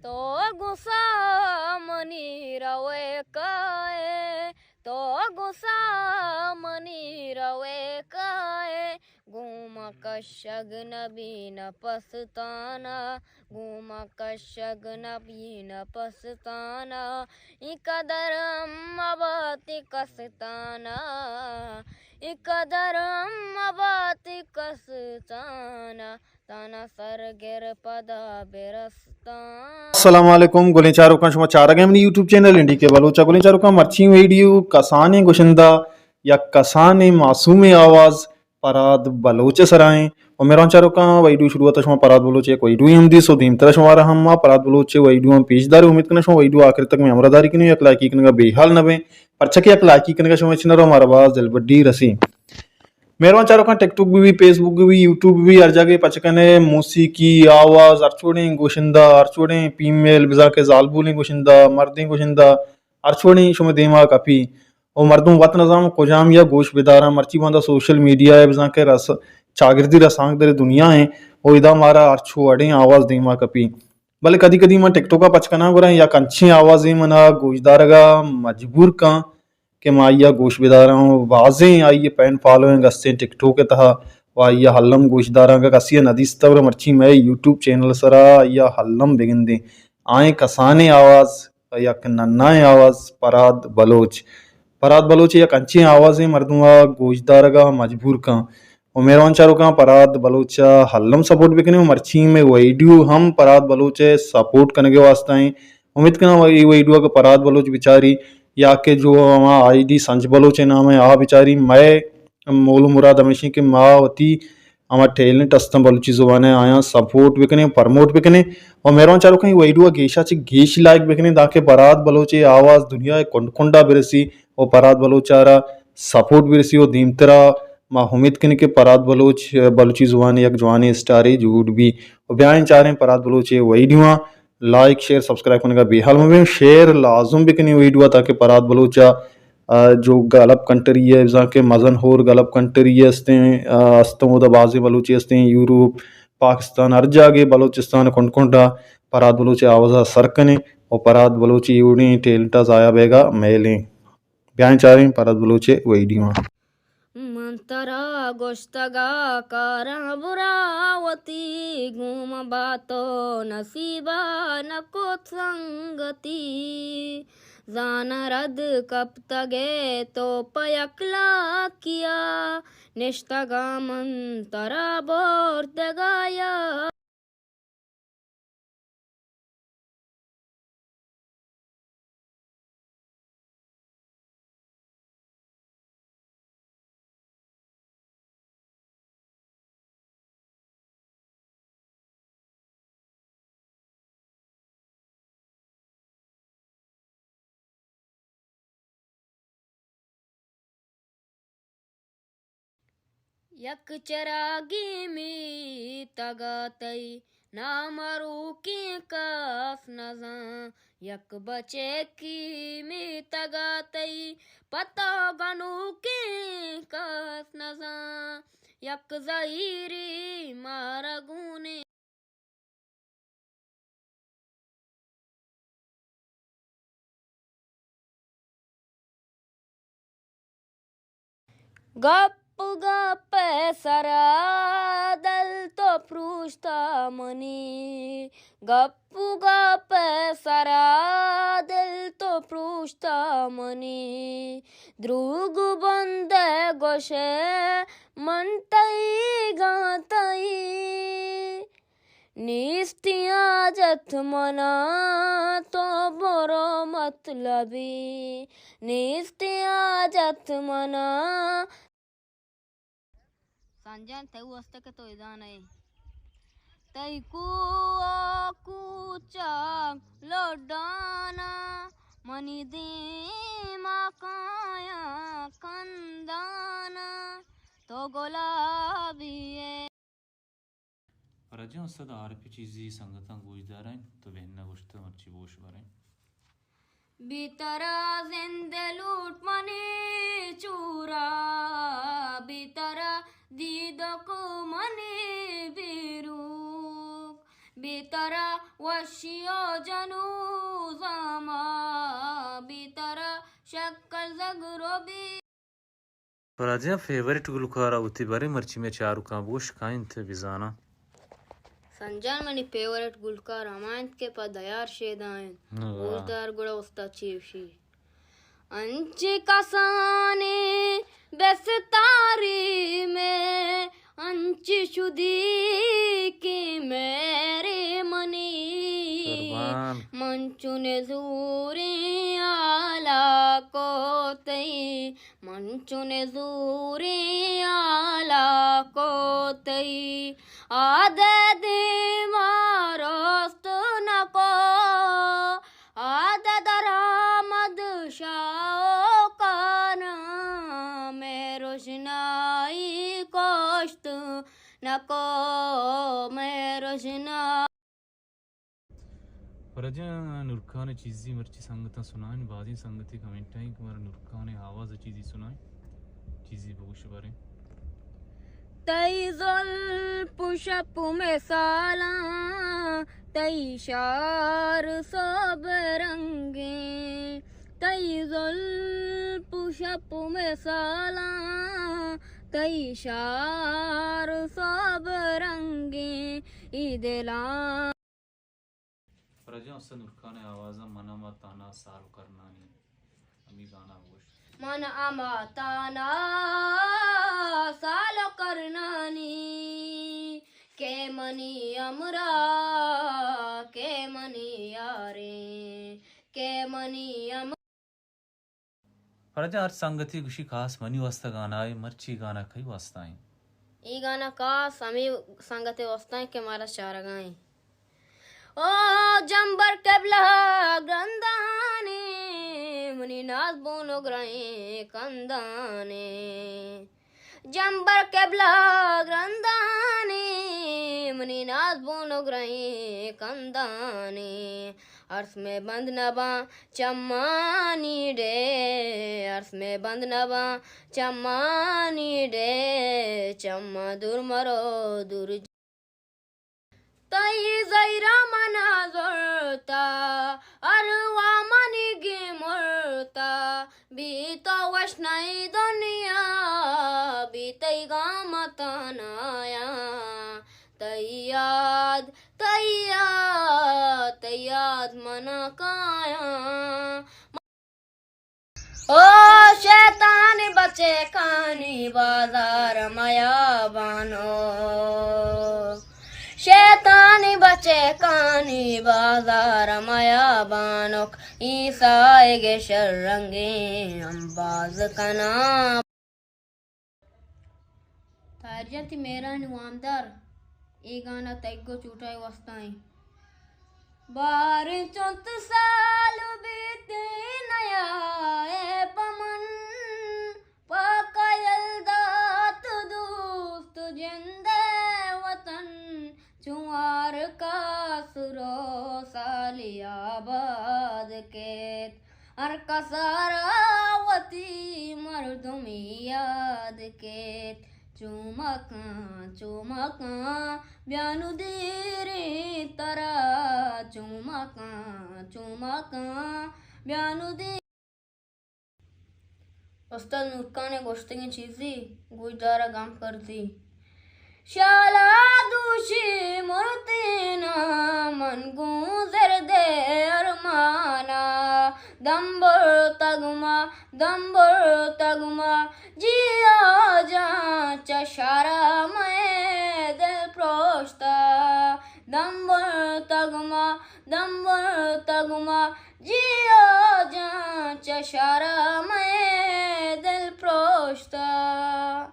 تو گوں ساہ منی روئے کائے، تو گوں ساہ منی روئے کائے، گوں ما کشگ نبی نپس تانا، گوں ما کشگ نبی نپس تانا، اے قدر ہم مباتی کس تانا، اے قدر ہم مباتی کس تانا، تانا سرگر پدا برستان۔ السلام علیکم گلیں چاروکاں، شما چارگ ءَ منی یوٹیوب چینل انڈی کے بلوچ ءَ۔ گلیں چاروکاں، مرچی ویڈیو کسانیں گشندہ یا کسانیں معصومیں آواز پراد بلوچ ءِ سرا ایں۔ و مہروان چاروکاں، ویڈیو شروعات ءَ شما پراد بلوچ ءِ یک ویڈیو ہم دی، سو دیمترا شمارا ہم ما پراد بلوچ ءِ ویڈیو ہم پیش داریں۔ امید کناں شما ویڈیو آخر تک مئے ہمراہ داری کنیں، یک لائکی کنگا بے حال نہ بیں، پرچا کہ یک لائکی کنگا شما ہچ نہ رو، مارا باز دلبڈی رسی۔ مہروان چاروکاں، ٹک ٹاک بہ بی، فیس بک بہ بی، یوٹیوب بہ بی، ہر جاگہ پچ کنے موسیقی، آواز، ہر چوڑیں گوشندہ، ہر چوڑیں فیمیل، بزاں کہ زالبولیں گوشندہ، مردیں گوشندہ، ہر چوڑیں شمئے دیما کپی۔ او مردم وت نزان کجام یا گوش بداراں، مرچی باندا سوشل میڈیا ءَ بزاں کہ رس-، چاگردی رسانکدر دنیا ایں، او ادا مارا ہر چو اڑیں آواز دیما کپی۔ بلے کدی کدی من ٹک ٹاک ءَ پچ کناں گڑا یک انچیں آوازے منا گوشدارگ ءَ مجبور کن کہ ما آئی ءَ گوش بداراں و بازیں آئی ءِ فین فالوئنگ استیں ٹک ٹاک ءِ تہا و آئی ءَ الم گوش داراں۔ اگاں کسی ءَ ندیستہ گڑا مرچی مئے یوٹیوب چینل ءِ سرا آئی ءَ الم بگندیں۔ آئیں کسانیں آواز، یک ننائیں آواز پراد بلوچ۔ پراد بلوچ یک انچیں آوازیں مردم ءَ گوش دارگ ءَ مجبور کن۔ و مہروان چاروکاں، پراد بلوچ ءَ الم سپورٹ بکنیں و مرچی مئے ویڈیو ہم پراد بلوچ ءِ سپورٹ کنگ ءِ واسطہ ایں۔ امید کناں اے ویڈیو اگاں پراد بلوچ بچاری یا کہ جو ہما آئی ڈی سنج بلوچ ءِ نام ءَ آ بچاری، مئے مول و مراد ہمیش ایں کہ ما وتی ہما ٹیلنٹ استاں بلوچی زبان ءَ آیاں سپورٹ بکنیں، پروموٹ بکنیں۔ و مہروان چاروکاں، اے ویڈیو ءَ گیشا چہ گیش لائک بکنیں تاکہ پراد بلوچ ءِ آواز دنیا ءِ کنڈ کنڈا برسی و پراد بلوچ ءَ را سپورٹ برسی و دیمترا ما امید کنیں کہ پراد بلوچ بلوچی زبان ءِ یک جوانیں اسٹارے جوڑ بی۔ و بیائیں چاریں پراد بلوچ ءِ ویڈیواں۔ لائک، شیئر، سبسکرائب کنگا بے حال مبیں۔ شیئر لازم بکنیں ویڈیو ءَ تاکہ پراد بلوچ ءَ، آ، جو گلف کنٹری ءَ، بزاں کہ مزن ہور گلف کنٹری ءَ استیں، آ، استوں، اودا بازیں بلوچے استیں، یوروپ، پاکستان، ہر جاگے، بلوچستان کنڈ کنڈ ءَ پراد بلوچ ءِ آواز ءَ سر کنیں و پراد بلوچ ءِ اے وڑیں ٹیلنٹ ءَ ضائع بیگا میلیں۔ بیائیں چاریں پراد بلوچ ءِ ویڈیواں۔ من ترا گوشتگ ءَ کاراں برا وتی، گوں مبا تو نصیب ءَ نکت سنگتی۔ زاناں رد کپتگ ئے تو پہ یک لاکیا، نشتگ آں من ترا بردگ ءَ یا۔ یک چراگے میتگ ءَ تئی نامروکیں کس نزان، یک بچکی میتگ ءَ تئی پتو گنوکیں کس نزان، یک زہیری مارگونیں۔ گپ گپ ءِ سرا دل تو پروشتا منی، گپ گپ ءِ سرا دل تو پروشتا منی، دروگ بندے گوشے من تئی گاں تئی۔ نیست حاجت منا تو برو مطلبی، نیست حاجت منا۔ سنجان تئی واسطہ کہ تو ادا نئے۔ تئی کوہ ءُ کوچگ لڈانا، منی دیما کایاں کندانا، تو گلابی ئے۔ پرجاں استاد آر پی چیزی سنگتاں گوشداریں تو بہن نہ گوشت مرچی بوش بریں۔ بی ترا زند لوٹ منی چورا، بی ترا دیدک منی بیروک، بی ترا وشی و جنوزاں ما، بی ترا شکل زگرو بی۔ راجیاں فیورٹ گلوکار ءَ وتی بارے مرچی مئے چاروکاں بگوش کاینت بزاناں۔ سنجان منی فیورٹ گلوکار ہما انت کہ پہ دیار شیدا انت۔ واہ۔ گوشدار گڑا استاد چی وشی۔ انچیں کسانیں بستاری میں، انچیں شدی کہ میرے منی۔ قربان۔ من چون زوریں آلا کو تئی، من چون زوریں آلا کو تئی۔ آدے دیما رست نکو، آدے درآمد شاہکاراں، مئے رژنائی کشت نکو، مئے رژنا۔ فرحت جان، نورخان ءِ چیزی مرچی سنگتاں سنائیں، بازیں سنگتے کمنٹ ءَ کہ مارا نورخان ءِ آواز ءَ چیزی سنائیں، چیزی بگوش باریں۔ تئی زلپ شپ مثالاں، تئی شار سہب رنگیں، تئی زلپ شپ مثالاں، تئی شار سہب رنگیں، اے دلاں۔ فرحت جان، استاد نورخان ءِ آوازاں من ہما تانا سال کرنانی ہمے گانا بگوش۔ من ہما تانا سال کرنانی، کہ منی ہمراہ، کہ منی یاریں، کہ منی ہم۔ فرحت جان، ہر سنگتے گوشی خاص منی واسطہ گانا اے، مرچی گانا کئی واسطہ ایں؟ اے گانا خاص ہمے سنگتے واسطہ ایں کہ مارا چارگا ایں۔ او جمبر قبلہ گرندانے، منی ناز بونو گرائیں کندانے۔ جمبر قبلہ گرندانے، منی ناز بونو گرائیں کندانے۔ ارس میں بند نباں چمانی ڈے، ارس میں بند نباں چمانی ڈے، چماں دور مرو دور۔ تئی زہیرا منا زرتا، ارواح منی گیمرتا، بی تو وش نئی دنیا، بی تئی گام تنایا۔ تئی یاد، تئی یاد، تئی یاد منا کایا۔ او شیطانی بچکانی بازار میا بانو، شیطانی بچکانی بازار میا بانک، عیسیٰ گے شر رنگیں امباز کنا۔ طاہر جان، تئی مہرانی وامدار، اے گانا تئی گوں چوٹائے واسطہ ایں۔ باریں چنت سال بیت نیائے پہ من، پاکا یل دات دوست جندے وطن، چوں ہر کس رو سالی آباد کیت۔ ہر کسارا وتی مردمی یاد کیت۔ چومکاں، چومکاں، بیا نوں دیریں ترا۔ چومکاں، چومکاں، بیا نوں دیر۔ استاد نورخان ءِ گوشتگیں چیزی گوشدار ءَ گم کرزی۔ شالا دوشی مرتیناں من گوں زردے ارمانا، دم برتگ ما، دم برتگ ما، جیا جان چہ شارا مئے دل پروشتا۔ دم برتگ ما، دم برتگ ما، جیا جان چہ شارا مئے دل پروشتا۔